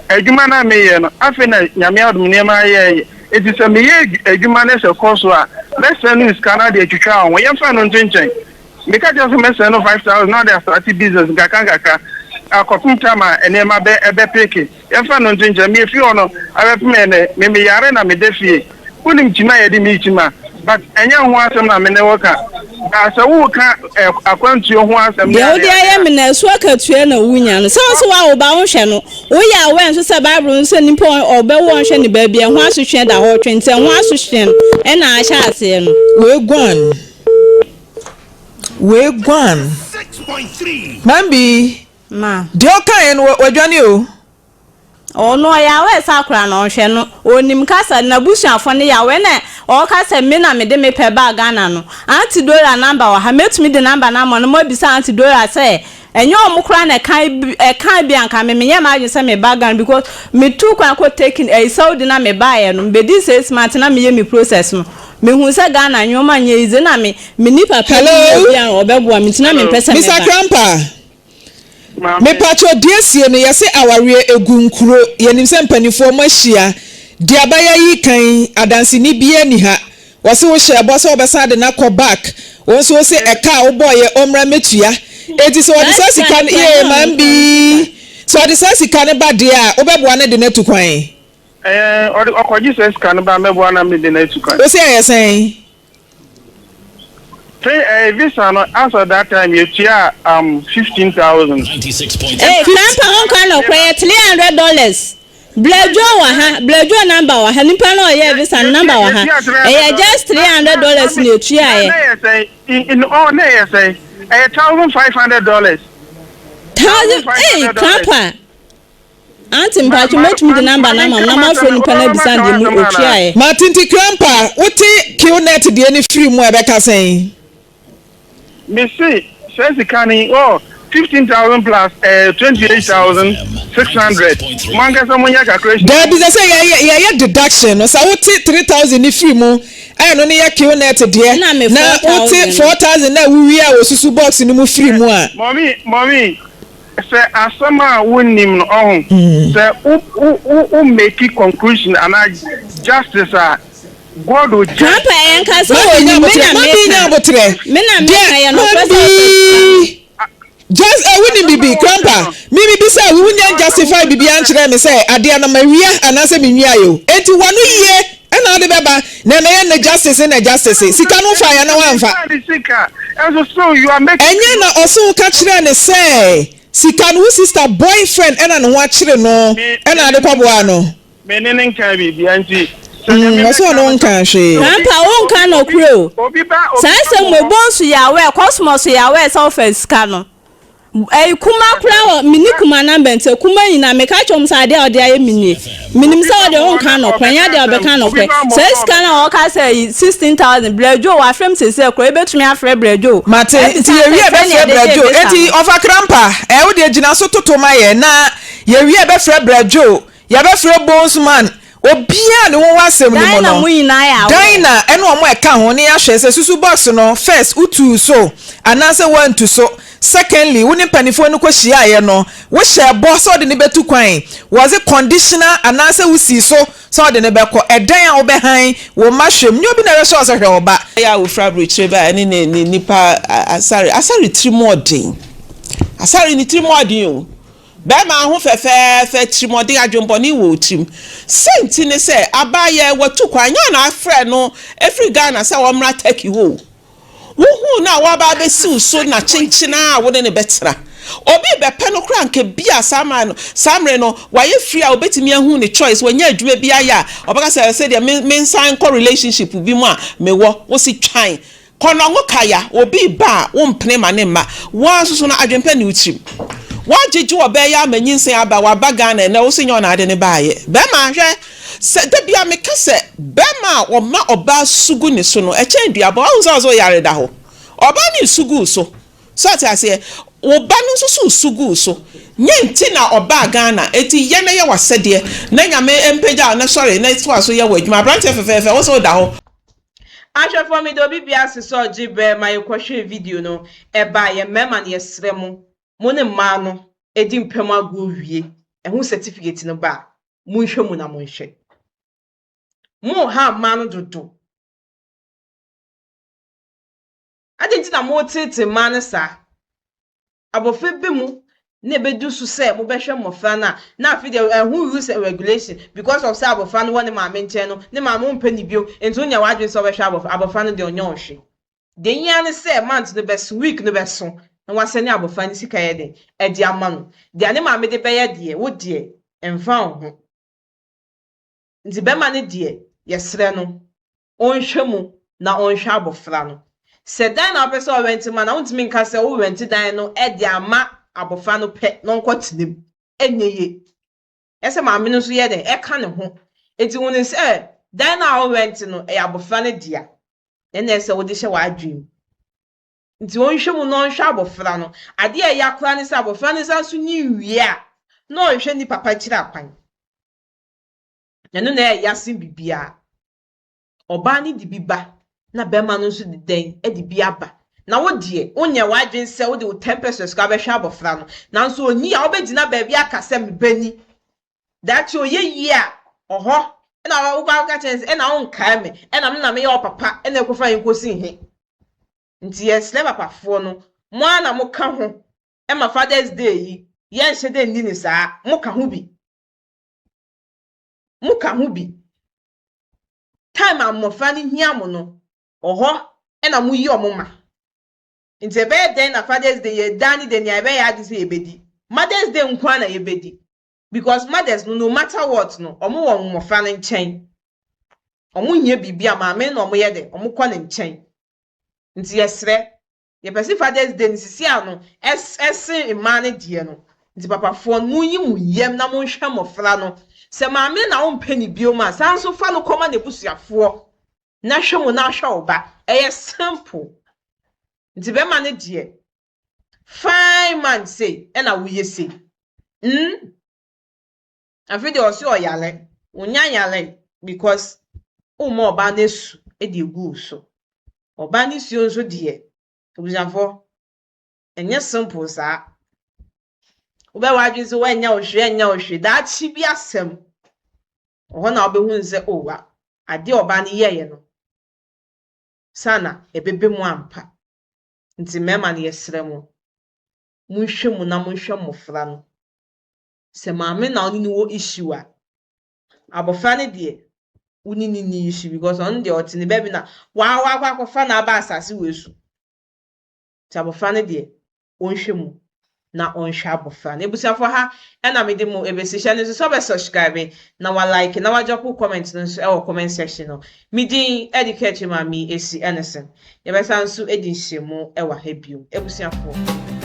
adwuma no a meyɛ no, afei na Nyame adom nneɛma ayɛ eti sɛ meyɛ adwuma no sɛ kɔ so a, mɛsɛn no sika no ade atwitwa wo ho. Yɛmfa no nto nkyɛn. Meka kyerɛ sɛ mɛsɛn no 5,000 na ɔde astart business nkakra nkakra akɔpem time a nneɛma bɛ ɛbɛpeke. Yɛmfa no nto nkyɛn. Mefie hɔ no abɛpem ɛnɛ me meyare na meda fie. Wonim kyima a yɛde me kyima, but ɛnyɛ ho asɛm na me ne wo ka ba sɛ woka akwantuo ho asɛm ne Deɛ wode adeɛ ayɛ me na ɛso akatua na wonya no sɛ wo sɛ woawo ba wohwɛ no, woyɛ awɛ nso sɛ Bible no sɛ nipa ɔbɛwo ɔnhwɛ ne baabi, ɛho asotwe da hɔ ɔtwe, nti ɛho asotwe no ɛna ahyɛ aseɛ no. Wei guan, wei guan. Mambi. Ma. Deɛ ɔkaeɛ no, wadwane o. Ɔno ɔyɛ awɛ sɛ akora na ɔhwɛ no, onim kasa, n'abusuafo no yɛ awɛ na ɔka sɛ me na mede me pɛ baa Ghana no. Aunty Dora number wɔ ha, mɛtumi de number no ama no mo abisa Aunty Dora sɛ ɛnyɛ ɔmo koraa na ɛka bi, ɛka bi anka me menyɛ m'adwene sɛ meba Ghana, because metu kwan kɔ taking ɛyi Saudi na mebaeɛ no, mebɛdi 6 months na meyɛ me process no, mehu sɛ Ghana nneɛma nyɛ easy na me ni papa bi Hello? obi a ɔbɛboa me, nti na mempɛ sɛ Mr. meba. Krampa. Maame. Mepatwo, deɛ sie no, yɛse awareɛ egu nkuro. Yɛnim sɛ mpanimfoɔ mo ahyia deɛ abaya yi kan, adanseni biara ni ha. Wɔse wohyɛ ɛbɔ sɛ wɔbɛsan de no akɔ back. Wɔn nso wose ɛka a wobɔɔyɛ ɔmmra mɛtua. Enti sɛ wɔde saa sika no yee man bi sɛ ɔde saa sika no ba deɛ a, wobɛboa no de no atu kwan? Ɔde ɔkɔgye sɛ sika no ba, mɛboa na mede no atu kwan. Wose ɛyɛ sɛn? Pay visa no, as at that time yɛtua 15,000. Ee, Krampa, ho nka nɔkorɛ, yɛ $300. Bladwo wɔ ha, Bladwo number wɔ ha, nipa na ɔyɛ visa no number wɔ ha. Ɛyɛ just $300 na etuaeɛ. Na yɛ sɛn in all? Na yɛ sɛn? Ɛyɛ $1,500. Thousand ee, Krampa. Aunty, mpatwo, mɛtumi de number no ama mo na moafrɛ nipa no abisa deɛ mu otuaeɛ. Martin Krampa, wote Qnet deɛ no firi mu a, ɛbɛka sɛn? Mese sɛ sika ni oh 15,000 plus 28,600, mo ankasa mo nyɛ calculation. Daabi, sɛ yɛyɛ deduction no, sɛ wote 3,000 ne firi mu, ɛno ne yɛ Qnet deɛ. Ɛna me na wote 4,000. 4,000 na wowie a wɔsusu box no mu firi mu a. Mɔmi, sɛ asɛm a wonnim no ɔho sɛ wo make conclusion anaa justice a, God will judge. Krampa, ɛyɛ nka sɛ Mami nya onim me abotrɛ, na mami nya meka. abotrɛ. Me na meka yɛ nɔkorɛ sɛ Mami just wonim bibi, Krampa, mimi bi sɛ wonya justify bibi ankyerɛ me sɛ adeɛ no mawia anaasɛ menwia yɛ o. Enti wano yie ɛna wode bɛba na ɛmɛyɛ na justice na justice. Sika no wofaeɛ anaa woamfa? Ɛnyɛ na ɔse woka kyerɛɛ no sɛ sika no wo sister boyfriend ɛna ne ho akyere no ɛna ade kɔboaa no? Me ne no nkaa biribiara nti sɛ Mm, Nyame ɔse bɛka ɔne no wo sɛ nkaa hwee. obi Grandpa wo nka obi nɔkorɛ o. obi ba obi Saa ba asɛm mo wei hɔ bonsu yɛ aware, cosmos yɛ aware sɛ wofa sika no. Ɛyi kuma koraa wɔ menni kuma number nti kuma nyinaa meka kyerɛ wɔn sɛ adeɛ a ɔde ayɛ me nie. Menim obi sɛ ba ɔdeɛ mo hɔ wonka na nɔkorɛ, ɛnyɛ ɔbɛka adeɛ a asɛm ɔbɛka obi nɔkorɛ. ba mo Saa hɔ na sika no ɔbɛka a ɔka sɛ ɛyi 16,000 Brɛdwo wafrɛ me seesei koraa yɛbɛtumi afrɛ Brɛdwo Mate, nti abisa yɛwie sɛ a sɛnea bɛfrɛ yɛde gyee Brɛdwo. visa Enti no. ɔfa Krampa, eh, wo deɛ gyina so toto ma yɛn na yɛwie a bɛfrɛ Brɛdwo. Yɛbɛfrɛ Bonesman, obiara a ne ho wɔ asɛm no mu Dinah no, mo nyinaa yɛ aware. Dinah ne wɔn a ɛka ho, na yɛahwɛ sɛ susu box no, first, wotuu so anaasɛ woantu so, secondly, wo ne mpanimfoɔ no kɔhyiaeɛ no, wohyɛɛ bɔ sɛ wode no bɛtu kwan, was it conditional anaasɛ wosii so sɛ wode no bɛkɔ, ɛdan a wobɛhan, wo mma hwɛ mu, nyɛ obi na ɛbɛhyɛ wo sɛ hwɛ wo ba. Yɛ a wɔfiri aburokyire baeɛ ne ne ne nipa Asare Asare tirim ɔden Asare ne tirim ɔden o. Bɛrima ho fɛfɛɛfɛ, tirimɔden, adwenbɔne wɔ wo tirim. Sɛ nti ne sɛ, abaayɛ watu kwan, nyɛ wo na afrɛ no afiri Ghana sɛ ɔmmra Turkey hɔ o. Wohuu no a waba abɛsi wo so na kyenkyen ara wo ne no bɛtena. Obi rebɛpɛ no koraa anka bi a saa mmerɛ no, saa mmerɛ no wayɛ free a obɛtumi ahu ne choice, wanya adwuma bi ayɛ a, ɔbɛka sɛ sɛdeɛ me mensan nkɔ relationship bi mu a mewɔ, wo se twan. Kɔnɔngo kaya, obi reba a, wompene ma ne mma. Wo ara nso so no, adwempɛ nni wo tirim. Woagyegye ɔbaa yi ama nyinsɛn aba, waba Ghana ɛnnɛ, wo se nyɛ ɔna ade no baeɛ. Bɛrima, hwɛ, sɛ da biara meka sɛ, bɛrima a ɔma ɔbaa su gu ne so no, ɛkyɛn duabɔ. Woahu sɛ ɔse wo yare da hɔ? Ɔbaa no resu gu wo so. So ate aseɛ? Wo ba no nso so resu gu wo so. Nyɛ nti na ɔbaa Ghana. Enti yɛ na yɛ w'asɛdeɛ, na Nyame mpagya wo, na sɔre na toa so yɛ w'adwuma. Aberanteɛ fɛfɛɛfɛ, wo se woda hɔ. Ahwɛfoɔ meda obi biara ase sɛ ɔgye berɛ ma yɛkɔhwɛɛ video no ɛbaeɛ mmarima no yɛsrɛ mo mo ne mmaa no di mpam agorɔ wie ɛho certificate no ba a monhwɛ mu na monhwɛ mo ha mmaa no dodo adɛn nti na moteetee mmaa no saa Abɔfra bi mu na ɛbɛdu so sɛ mobɛhwɛ mmɔfra no a, na afei deɛ ɛho rules and regulation because of sɛ abɔfra no wɔ ne maame nkyɛn no, ne maame wompɛ no bio, nti wonyɛ w'adwene sɛ wobɛhwɛ abɔfra, abɔfra no deɛ ɔnyɛ wo hwee. Deɛ ɛhia ne sɛ month no bɛso, week no bɛso na wasɛne abɔfra no sika yɛ dɛn? Ɛde ama no. Deɛ ne maame de bɛyɛ deɛ, wo deɛ ɛmfa wo ho. Nti bɛma no deɛ yɛsrɛ no ɔnhwɛ mu na ɔnhwɛ abɔfra no. Sɛ dan na wopɛ sɛ ɔrɛnte ma no a wontumi nka sɛ wo rɛnte dan no de ama abɔfra no pɛ na ɔnkɔ tena mu. Ɛnyɛ yie. Ɛsɛ maame no nso yɛ dɛn? Ɛka ne ho. Nti hu no sɛ dan no a wo rɛnte no ɛyɛ abɔfra no dea. Ɛna ɛsɛ wode hyɛ w'adwene mu. Nti ɔnhwɛ mu na ɔnhwɛ abɔfra no. Adeɛ a ɛya koraa ne sɛ abɔfra no san so nyin wie a na ɔnhwɛ ne papa kyiri akwan. Ɛno na ɛyɛ ya sen biribiara. Ɔbaa no de bi ba na barima no nso de dɛn de bi aba. Na wo deɛ, wonyɛ w'adwene sɛ wode wo ten pesewas koraa bɛhwɛ abɔfra no. Nanso ɔnyi a, wobɛgyina baabi aka sɛ me ba ni. Daakye ɔyɛ yie a, ɔhɔ na wokɔ akɔka kyerɛ no sɛ ɛna wonkae me, ɛna me na meyɛ wo papa, ɛna ɛkɔfa yɛn kɔsi he. Nti yɛsrɛ papafoɔ no, mo ara na moka ho ma Father's Day yi, yɛnhyɛ da nni no saa, moka ho bi. Mo ka ho bi. Time a mmɔfra no hia mo no, ɔhɔ na mo yi ɔmo ma. Nti ɛbɛyɛ dɛn na Father's Day yɛ daa ne da nea yɛbɛyɛ yɛn adwene sɛ yɛbɛdi. Mother's Day nko ara na yɛbɛdi. Because mothers no, no matter what no, ɔmo wɔ mmɔfra no nkyɛn. Ɔmo hia biribi a, maame no na ɔmo yɛ dɛn, ɔmo kɔ ne nkyɛn. Nti yɛsrɛ, Yɛpɛ se Father's Day no sisi ano ɛsen mmaa no deɛ no. Nti papafoɔ no monyi mo yam na monhwɛ mmɔfra no. Sɛ maame no na wompɛ no biom a, san nso fa no kɔma n'abusuafoɔ na hwɛ mu na hwɛ wo ba. Ɛyɛ simple. Nti bɛrima no deɛ, fine man sei ɛna woyɛ sei. Mm? Afei deɛ ɔse ɔyare, onya yare because woma ɔbaa no asu de agu wo so. Ɔbaa no suo nso deɛ, abusuafoɔ, ɛnyɛ simple saa. Wobɛyɛ w'adwene sɛ woanyɛ wo hwee, ɛnyɛ wo hwee, daakye bi asɛm, ɛhɔ na wobɛhu sɛ oh, adeɛ a ɔbaa no yɛeɛ no, saa na ɛbɛbɛ mu ampa. Nti mmarima no yɛsrɛ mo, monhwɛ mu na monhwɛ mmɔfra no. Sɛ maame na ɔne no wɔ issue a, abɔfra no deɛ, wo ne no nni issue because ɔno deɛ ɔte ne baabi na waa wakɔ akɔfa no aba asase wei so. Nti abɔfra no deɛ ɔnhwɛ mu na ɔnhwɛ abɔfra no. Abusuafoɔ ha ɛna mede mo ɛbɛsi hyɛ no nso sɛ ɔbɛ subscribe na wa like na wa drop comment no nso ɛwɔ comment section no. Me din ɛde ka akyi maame esi ɛne sɛn. Yɛbɛsan nso adi nhyiamu ɛwɔ ha bio. Abusuafoɔ.